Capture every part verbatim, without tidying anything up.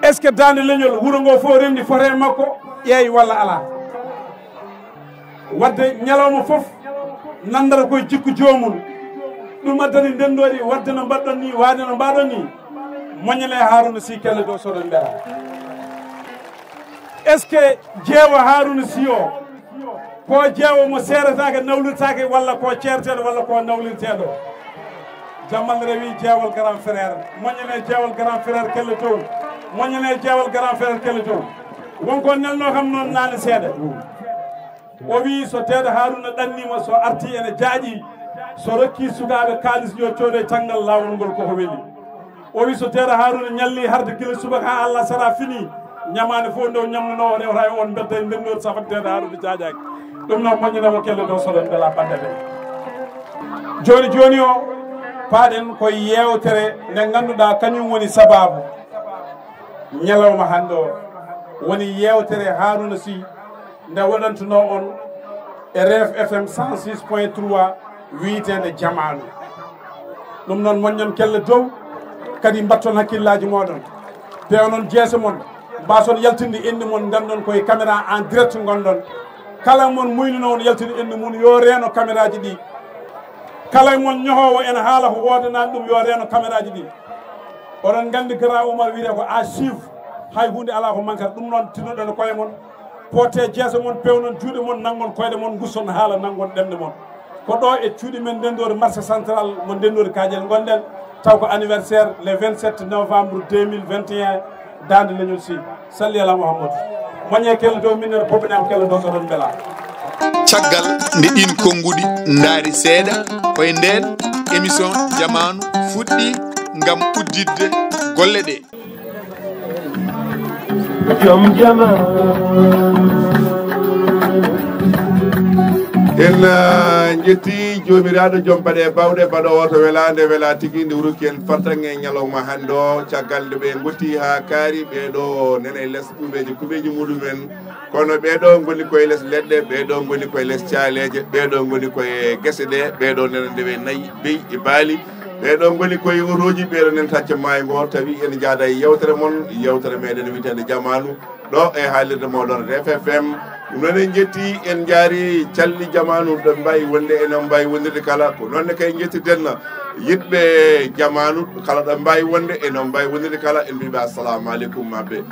Est-ce que Daande Leñol, wuro ngo fof renndi foto e makko, ƴeewi walla alaa? Wadde ñalawma fof nanndata koye jikku joomum. Ɗum addani ndenndoori wadde no mbaɗɗon ni, waade no mbaɗon ni. Moññanee Harouna Sy Kelle Dow, soɗon mbela. Est-ce que jeewo Harouna Sy o ko jeewo mo seeretaake, nawlirtaake, walla ko ceerteeɗo, walla ko nawlirteeɗo? Jammal rewi jeewal grand frère. Moññanee jeewal grand frère Kelle Dow. Moññanee jeewal grand frère Kelle Dow. Won ko nelno kam noon naane seeɗa. O wi so Teedo Harouna ɗannima, so arti ene jaaƴi, so rokki sukaaɓe kaalis yo coodo e caggal laawol ngol koko weli. O wi so Teedo Harouna ñalli harde gila subaka haa Allah sara fini, ñamaande fof nde o ñamnunoo o rewta e on mbedda e ndenndoor safa Teedo Harouna jaaƴaaki. Ɗum noon moƴƴinama Kelle Dow, soɗon mbela baɗɗe ɗe. Jooni jooni o paaɗen koye yeewtere nde ngannduɗaa kañum woni sabaabu ñalawma hannde o, woni yeewtere Harouna Sy nde waɗantunoo on e Ref F M cent six point trois wiyeteende Jamaanu. Ɗum noon moƴƴon Kelle Dow, kadi mbatton hakkillaaji mooɗon, peewnon jeese mon, mbaason yaltinde inɗe mon, nganndon koye caméra en direct ngonɗon. Kala mon muynunoo on yaltinde inɗe mum yo reeno caméraji ɗi. Kala mon ñohoowo ene haala ko woodanaani ɗum yo reeno caméraji ɗi. Oɗon nganndi Grand Oumar wiyetee ko à suivre, hay huunde alaa ko mankata. Ɗum noon tinnoɗon e koye mon, potte jeese mon, pewnon juuɗe mon, nanngon koyɗe mon, ngusson haala, nanngon ɗemɗe mon. Ko ɗo e cuuɗi men Ndenndoori, marché central mo Ndenndoori Kadiel ngonɗen, taw ko anniversaire le vingt-sept novembre deux mille vingt et un, Daande Leñol Sy. Salli ala Muhammadu. Moƴƴee Kelle Dow, minnere poɓɓinam Kelle Dow, soɗon mbela. Caggal nde ɗiin konnguɗi ndaari seeɗa, ko e ndeen émission Jamaanu fuɗɗii ngam udditde golle ɗe. Joom jamaanu. En, ah, njetti Joomiraaɗo, joom baɗe bawɗe, baɗoowo to welaande, wela tigi, nde ruukki en fartaŋŋe ñalawma hannde o, caggal nde ɓe ngotti haa kaari, ɓee ɗo nene les kuɓeeji, kuɓeeji muɗumen. Kono ɓee ɗo ngoni koye les leɗɗe, ɓee ɗo ngoni koye les caaleeje, ɓee ɗo ngoni koye gese ɗe, ɓee ɗo nene ndewe nayi, beyi e baali. Ɓee ɗo ngoni koye otooji, ɓee ɗo nene tacca maayo ngo, tawi en njaada e yeewtere mon, yeewtere meɗen wiyeteende Jamaanu, ɗo e haalirde mooɗon Ref F M. Ɗum noon en njetti, en njaari calli jamaanu, ɗo mbaawi wonde e no mbaawi wondirde kala. Ko noon ne kay njettirten yiɗɓe jamaanu, kala ɗo mbaawi wonde e no mbaawi wondirde kala, en mbiɓe assalamu aleykum maɓɓe.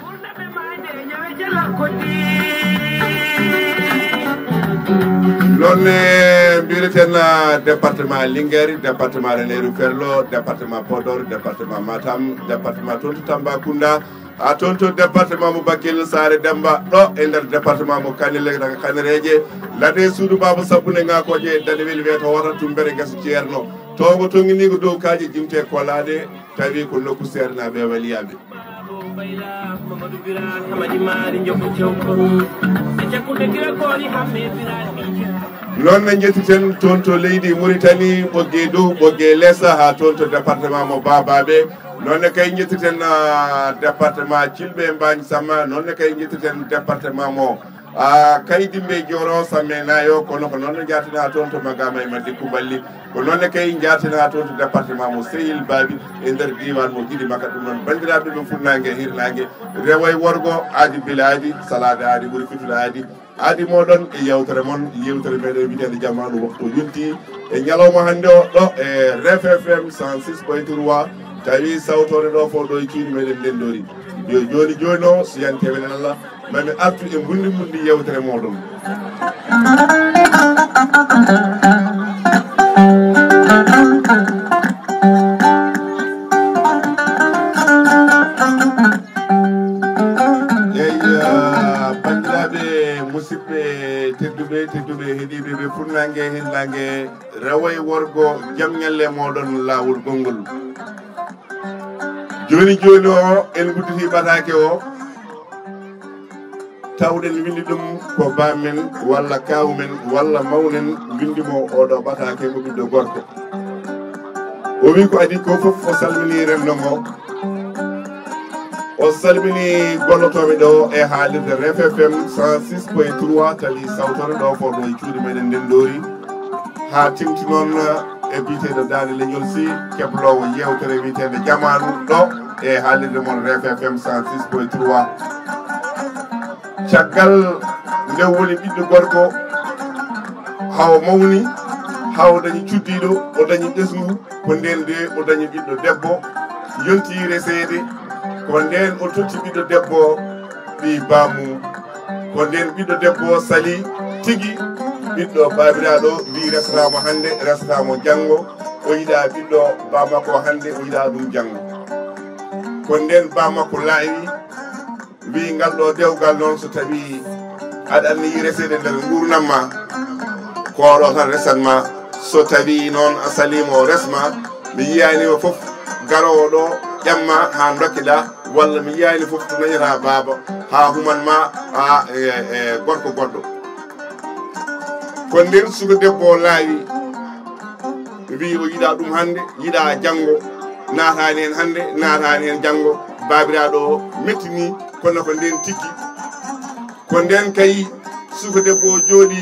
Noon ne mbireten, ah, département Linguère, département Ranérou Ferlo, département Podor, département Matam, département toon to Tambacounda, haa toon to département mo Bakel, Saare Demba, ɗo e nder département mo Kanel, daga Kanereeje, lade suudu Baaba Sabbune ŋaakoje, dade weli weeto wota, tumbere gasa ceerno, toongo tongini ko dow kaaƴe, jimte kolaaɗe, tawi ko nokku seernaaɓe e waliyaaɓe. Noon ne njettiten toon to leydi Mauritanie, ɓogge dow, ɓogge les, haa toon to département mo Babaɓe. Noon ne kay njettiten, ah, département Thilɓe Mbagne Sama. Noon ne kay njettiten département mo, ah, Kaydimɓe Joro Samme Nayo. Kono ko noon ne njaatini haa toon to Magama e Madde Kumballi. Ko noon ne kay njaatini haa toon to département mo Sehil Babi e nder diiwaan mo Gidi Maka. Ɗum noon, banndiraaɓe ɓe Fuɗnaange e Hirnaange, rewo e worgo, aadi bila aadi, salaade aadi ɓuri fittude aadi. Aadi mooɗon e yeewtere mon, yeewtere meɗen wiyeteende Jamaanu, waktu o yonti e ñalawma hannde o ɗo e Ref F M cent six point trois, tawi sawtoore ɗo fof ɗo e cuuɗi meɗen Ndenndoori. Yo jooni jooni o, so yanti e wenen Allah, mami artu e mbundi mbundi yeewtere mooɗon. Eyya, banndiraaɓe, musidɓe tedduɓe, tedduɓe heɗiiɓe ɓe Fuɗnaange e Hirnaange, rewo e worgo, jam ñalle mooɗon, laawol gonngol. Jooni jooni o, en ngudditii ɓataake o, tawɗen winndi ɗum ko baamen walla kaawmen walla mawnen winndi mo oɗo ɓataake, ko ɓiɗɗo gorko. O wi ko adii ko fof, o salmini renndo ngo. O salmini gollotooɓe ɗo e haalirde Ref F M cent six point trois, tawi sawtoore ɗo fof ɗo e cuuɗi meɗen Ndenndoori. Haa teŋti noon, e biyeteeɗo Daande Leñol Sy, kebloowo yeewtere wiyeteende Jamaanu ɗo e haalirde mon Ref F M cent six point trois. Caggal nde woni ɓiɗɗo gorko, hawo mawni, hawo dañi cuddiiɗo, o dañi ɓesngu, ko ndeen de o dañi ɓiɗɗo debbo, yonti reseede, ko ndeen o totti ɓiɗɗo debbo, ɓii baamu. Ko ndeen ɓiɗɗo debbo sali tigi, ɓiɗɗo baabiraaɗo wi resataamo hannde, resataamo janngo, o yiɗa ɓiɗɗo baamakko hannde, o yiɗa ɗum janngo. Ko ndeen baamakko laawi, wi ngal ɗo dewgal noon, so tawi aɗa anniyi reseede nder nguurnam ma, ko oɗo tan resat ma. So tawi noon a saliima o resma, mi yiyaani o fof garoowo ɗo ƴamma haa dokkeɗa, walla mi yiyaani fof to dañata baaba haa human ma haa e, e gorko goɗɗo. Ko ndeen suka debbo o laawi, wi o yiɗa ɗum hannde, yiɗa janngo, naataani heen hannde, naataani heen janngo. Baabiraaɗo o mettini, kono ko ndeen tikki. Ko ndeen kay suka debbo o jooɗi,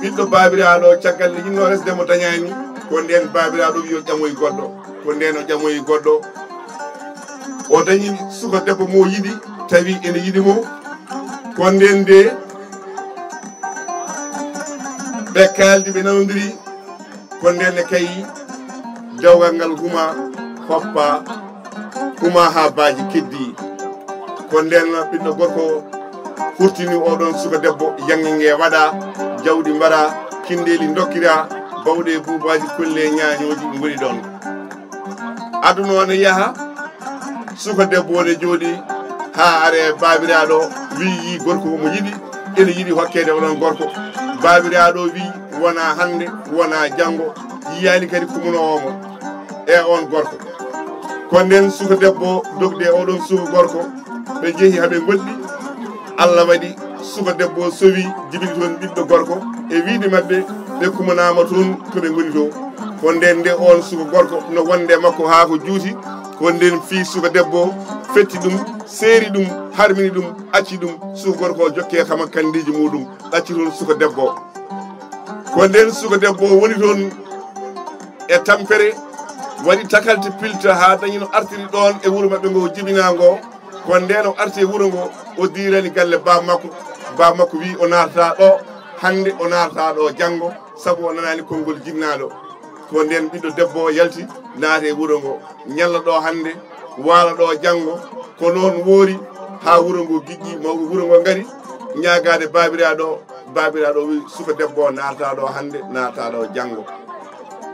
ɓiɗɗo baabiraaɗo, caggal nde yiɗno resde mo dañaani, ko ndeen baabiraaɗo wi o ƴamoyi goɗɗo. Ko ndeen o ƴamoyi goɗɗo, o dañi suka debbo mo yiɗi, tawi ene yiɗi mo. Ko ndeen de ɓe kaaldi, ɓe nanondiri. Ko ndeen ne kay dewgal ngal huma, hoppa, huma haa baaji keddi. Ko ndeen ɓiɗɗo gorko hurtini oɗon suka debbo, yannge nge waɗa, jawɗi mbaɗa, kinndeeli ndokkira, bawɗe buubaaji, kolle ñaañooji ngoni ɗoon. Aduna o ne yaha, suka debbo o ne jooɗi haa are baabiraaɗo wi yii gorko omo yiɗi, ene yiɗi hokkeede onon gorko. Baabiraaɗo wi wona hannde, wona janngo, yiyaani kadi kumunoowo mo e on gorko. Ko ndeen suka debbo dogde oɗon suka gorko, ɓe njehi haa ɓe ngoɗɗi. Allah waɗi suka debbo sowi, jibini toon ɓiɗɗo gorko e wiide maɓɓe, ɓe kumanaama toon to ɓe ngoni to. Ko ndeen nde oon suka gorko no wonde makko haa ko juuti, ko ndeen fii suka debbo fetti ɗum, seeri ɗum, harmini ɗum, acci ɗum, suka gorko o jokke kama kanndiiji muuɗum, acci toon suka debbo. Ko ndeen suka debbo woni toon e tampere, waɗi takalte pilta haa dañi no artiri ɗoon e wuro maɓɓe ngo jibinaa ngo. Ko ndeen o arti e wuro ngo, o diirani galle baaba makko. Baaba makko wi o naatataa ɗo hannde, o naatataa ɗo janngo, sabu o nanaani konngol jinnaaɗo. Ko ndeen ɓiɗɗo debbo o yalti, naati e wuro ngo, ñalla ɗo hannde, waala ɗo janngo. Ko noon woori haa wuro ngo giƴƴi, mawɓe wuro ngo ngari ñaagaade baabiraaɗo o. Baabiraaɗo o wi suka debbo o naatataa ɗo hannde, naatataa ɗo janngo.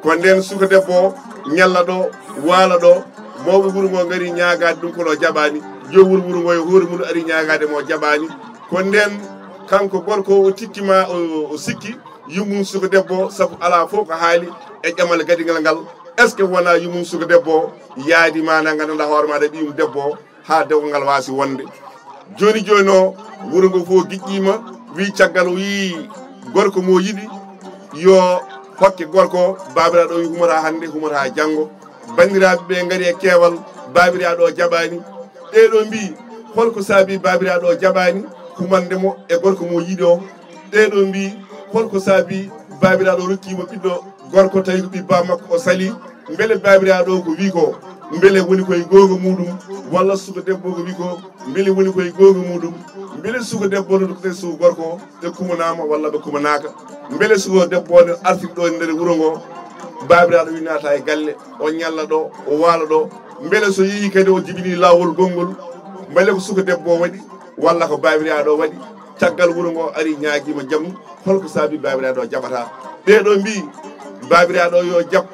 Ko ndeen suka debbo o ñalla ɗo, waala ɗo, mawɓe wuro ngo ngari ñaagaade ɗum, kono o jaɓaani. Joom wuro, wuro ngo e hoore mum ari ñaagaade mo, o jaɓaani. Ko ndeen kanko gorko o, o tikki ma o, o sikki yummum suka debbo o, sabu alaa fof ko haali e ƴamal gadingal ngal. Est-ce que wonaa yummum suka debbo o yaadi ma, na nganndanɗaa hoore maaɗa ɓiyum debbo o, haa dewgal ngal waasi wonde? Jooni jooni o, wuro ngo fof giƴƴiima, wi caggal o yii gorko mo yiɗi, yo hokke gorko o, baabiraaɗo o wi humata hannde, humata janngo. Banndiraaɓe ɓe ngari e keewal, baabiraaɗo o jaɓaani. Ɓee ɗo mbii, hol ko saabi baabiraaɗo o jaɓaani humande mo e gorko mo yiɗi o? Ɓee ɗo mbii, hol ko saabi baabiraaɗo o rokkiima ɓiɗɗo gorko, tawi ko ɓii baaba makko o sali? Mbele baabiraaɗo o ko wii ko, mbele woni koye goonga muuɗum, walla suka debbo o ko wii ko, mbele woni koye goonga muuɗum? Mbele suka debbo o no suka gorko o ɓe kumanaama walla ɓe kumanaaka? Mbele suka debbo o ne artiri ɗo e nder wuro ngo, baabiraaɗo wi naata e galle, o ñalla ɗo, o waala ɗo? Mbele so yehii kadi o jibinii laawol gonngol, mbele ko suka debbo o waɗi walla ko baabiraaɗo o waɗi? Caggal wuro ngo ari ñaagiima jam, hol ko saabi baabiraaɗo o jaɓataa? Ɓee ɗo mbii baabiraaɗo o yo jaɓ,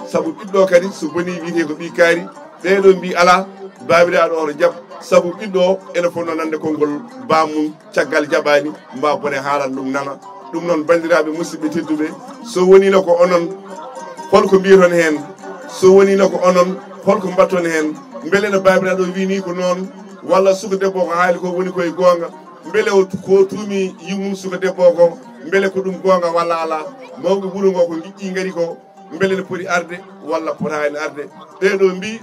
sabu ɓiɗɗo kadi so bonii wiyetee ko ɓii kaari. Ɓee ɗo mbii alaa, baabiraaɗo o no jaɓ, sabu ɓiɗɗo o ene fotnoo nande konngol baamum, caggal jaɓaani, ma bone haalan ɗum nana. Ɗum noon, banndiraaɓe musidɓe tedduɓe, so woniino ko onon, hol ko mbiyaton heen? So woniino ko onon, hol ko mbaɗton heen? Mbele no baabiraaɗo o wii nii ko noon, walla suka debbo o ko haali ko woni koye goonga? Mbele o tu-, ko tuumi yummum suka debbo o ko, mbele ko ɗum goonga walla alaa? Mawɓe wuro ngo ko ngiɗɗi ngari ko, mbele ne poti arde walla potaani arde? Ɓee ɗo mbii,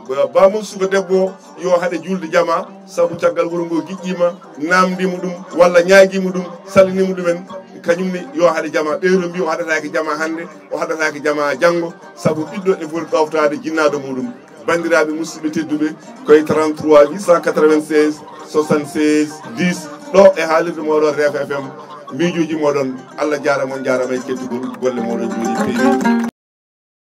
ba-, baamum suka debbo o yo haɗe juulde jamaa, sabu caggal wuro ngo giƴƴiima, naamndiima ɗum walla ñaagiima ɗum, salliniima ɗumen. Kañum ne yo haɗe jama, ɓeeɗo mbi o haɗataake jama hannde, o haɗataake jama janngo, sabu ɓiɗɗo ene foti ɗoftaade jinnaɗo muɗum. Banndiraaɓe musidɓe tedduɓe, koye trente-trois huit cent quatre-vingt-seize soixante-seize dix ɗo e haalirde moɗon Ref F M, miijoji moɗon. Allah jaarama, on jaarama e kettugol golle moɗon, jooɗi peewi.